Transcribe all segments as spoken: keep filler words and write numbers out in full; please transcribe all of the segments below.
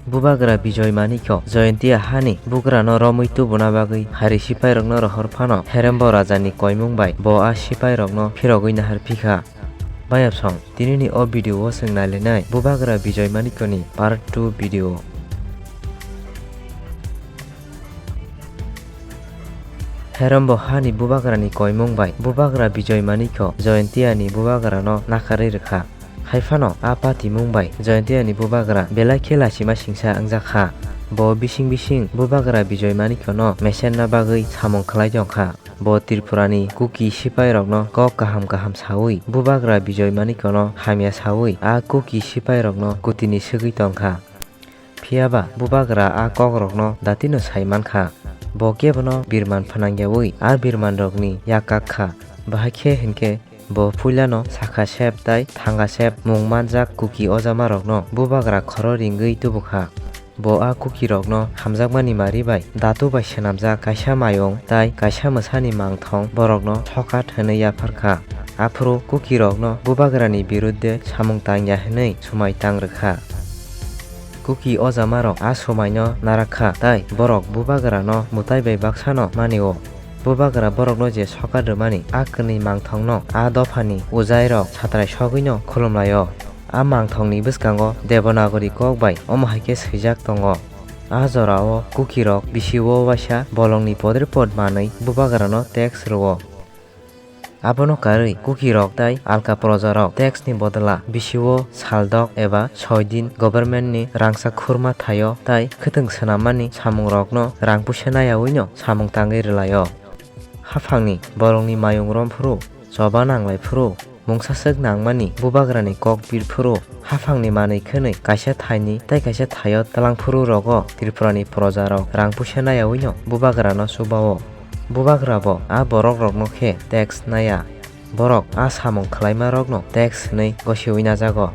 Bubagra Bijoy Manikyo Jayantiya hani bugrano romwi tubuna bagwi hari sipairokno rohor phano Herembo rajani koimung bai bo a sipairokno phirogwi nahar phikha. Bayapsong, tinini o video o chwng nailainai Bubagra Bijoy Manikyoni part two video. Herembo hani bubagrani koimung bai Bubagra Bijoy Manikyo Jayantiya ni bubagrano nakarwi rwkha. Hai phano a patimung bai Jayantiya ni bubagra belai khe lachima singsa wngjak kha. Bo bising bising bubagra Bijoy Manikyo no mesenna bagwi samung khlai tong kha. Bo Tripura ni Kuki sipai rokno kok kaham kaham sawi bubagra Bijoy Manikyo no hamya sawi a Kuki sipai rokno kutini swgwi tong kha. Phiya ba bubagra a kokrokno datino sai man kha. Bo kebono birman phnangyawi a birmanrokni yak kak kha. Bahai khe hinkhe bo puilano sakha sep tai thanga sep mung manjak Kuki ojamarokno bubagra khoro ringwi tubu kha. Bo a Kukirokno hamjakmani mari bai datu bai swnamjak kaisa mayung tai kaisa mwsani mangthong borokno sokat hwnwi yaphar kha. Aphuru Kukirokno bubagrani birudde samung tangya hwnwi swmai tang rwkha. Kuki ojamarok a swmaino narak kha, tai borok bubagrano mwtai bai baksano mani-o. Bubagra borokno je sokat rwmani a kwnwi mangthongno a dophani ujairok satrai sogwino khulumlai-o. A mangthongni bwskango Devanagari kok bai omo hai khe swijak tongo. A jorao Kukirok bisi-o waisa bolongni podre pod manwi bubagrano tax rw-o. Abono karwi Kukirok tai alka projarok tax ni bodol-o bisi-o saldok eba soi din government ni rangchak khurma thaio tai khwtwng swnammani samungrokno rang puisa nayawino samung tangwi rwlaio. Haphangni bolongni mayung romphuru, choba nanglaiphuru, mungsa swk nangmani bubagrani kok birphuru, haphangni manwi khwnwi kaisa thaini tai kaisa thaio twlangphuru rogo Tripurani projarok rang puisa nayawino bubagrano chuba-o. Bubagrabo a borokrokno khe tax naya. Borok a samung khlaimarokno tax hwnwi gosiwi najago.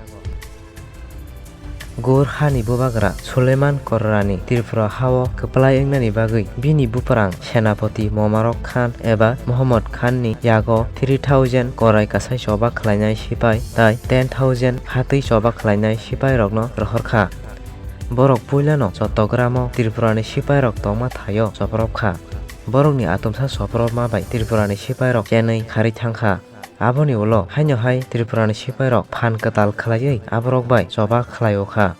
Gur hani bubagra Suleiman Korrani Tripura hao kwplai wngnani bagwi bini buprang Senapati Momarok Khan eba Mohammad Khan ni yago three thousand korai kasai choba khlainai sipai tai ten thousand hatwi choba khlainai sipai rokno rohor kha. Borok puilano Chottogram o Tripura ni sipai rok tongma thaio choprop kha. Borokni atumsa choprop ma bai Tripura ni sipai rok chenwi kharwi thang kha. Aboni ulo haino hai Tripurani sipairok phan kwtal khlaiwi aborok bai choba khlai-o kha.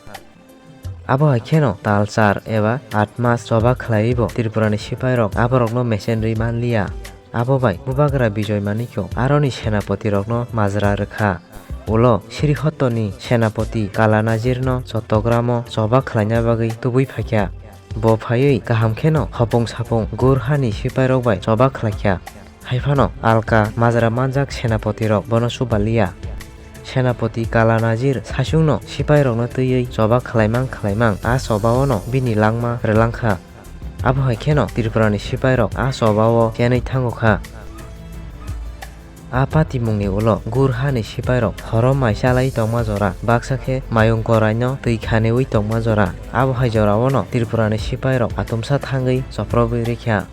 Abo hai kheno tal char eba aat mas choba khlaiwibo Tripurani sipairok aborokno mechenrwi man liya. Abo bai bubagra Bijoy Manikyo aroni senapotirokno majra rwkha. Ulo Srihotoni senapoti Kalanajirno Chottogram-o choba khlaina bagwi tubui phaikha. Bo phaiwi kaham kheno hopung sapung Gur hani sipairok bai choba khlaikha. Hai phano alka majra manjak senapotirok bono chuba liya. Senapoti Kalanajir saichungno sipairokno twiwi choba khlaimang khlaimang a choba-ono bini langma rwlang kha. Abo hai kheno Tripurani sipairok a choba-o chenwi thango kha. A patimungni ulo Gur hani sipairok horo mai chalai tongma jora, baksa khe mayung koraino twi khaniwi tongma jora. Abo hai jora-ono Tripurani sipairok atumsa thangwi choprobwi rikha.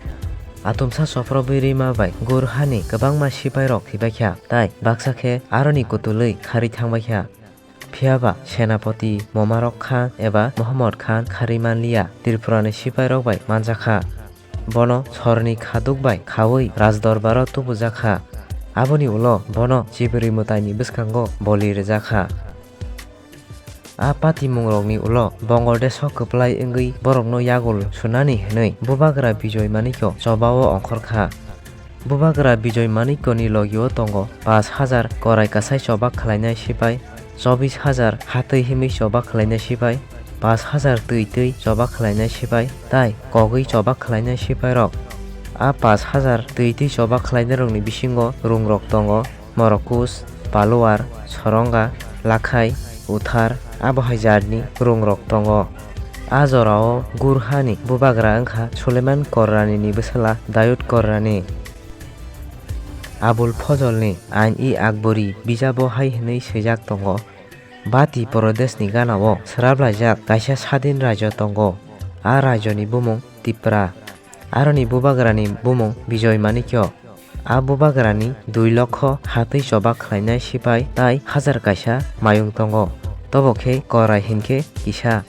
Atumsa choprobwi rima bai Gur hani kwbangma sipairok thibaikha, tai baksa khe aroni kutulwi kharwi thangbaikha. Phiya ba Senapoti Momarok Khan eba Mohammad Khan kharwi man liya, Tripurani sipairok bai manjakha. Bono sorni khaduk bai khaui rajdorbar-o tubujakha. Aboni ulo bono chibri mwtaini bwskango boli rwjakha. A patimungrokni ulo Bangladesh-o kwplai wngwi borokno yagul sunani hwnwi bubagra Bijoy Manikyo choba-o ongkhor kha. Bubagra Bijoy Manikyoni logi-o tongo pash hajar korai kasai choba khlainai sipai, chobis hajar hatwi himwi choba khlainai sipai, pash hajar twi twi choba khlainai sipai, tai kogwi choba khlainai sipairok. A pash hajar twi twi choba khlainairokni bisingo rungrok tongo, Morokus, Paluar, Soronga, Lakhai, Uthar, abo hai jatni rungrok tongo. A jorao Gur hani bubagra wngkha Suleiman Korranini bwsala Dayud Korrani. Abul Fozolni Ain-i-Akbori bijabo hai hwnwi swijak tongo, Bati Prodeshni ganao swraplaijak kaisa sadin rajyo tongo. A rajyoni bumung Tipra. Aroni bubagrani bumung Bijoy Manikyo. A bubagrani dui lokho hatwi choba khlainai sipai tai hajar kaisa mayung tongo. Tobo khe korai hinkhe kisa.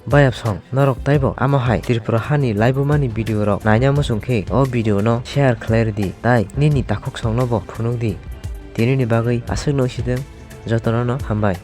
Bayapsong, norok taibo amo hai Tripura hani laibumani video rok naina muchung khe o video no share khlai rwdi, tai nini takhuk songno bo phunuk di. Tinini bagwi aswk no sideng, jotono no hambai.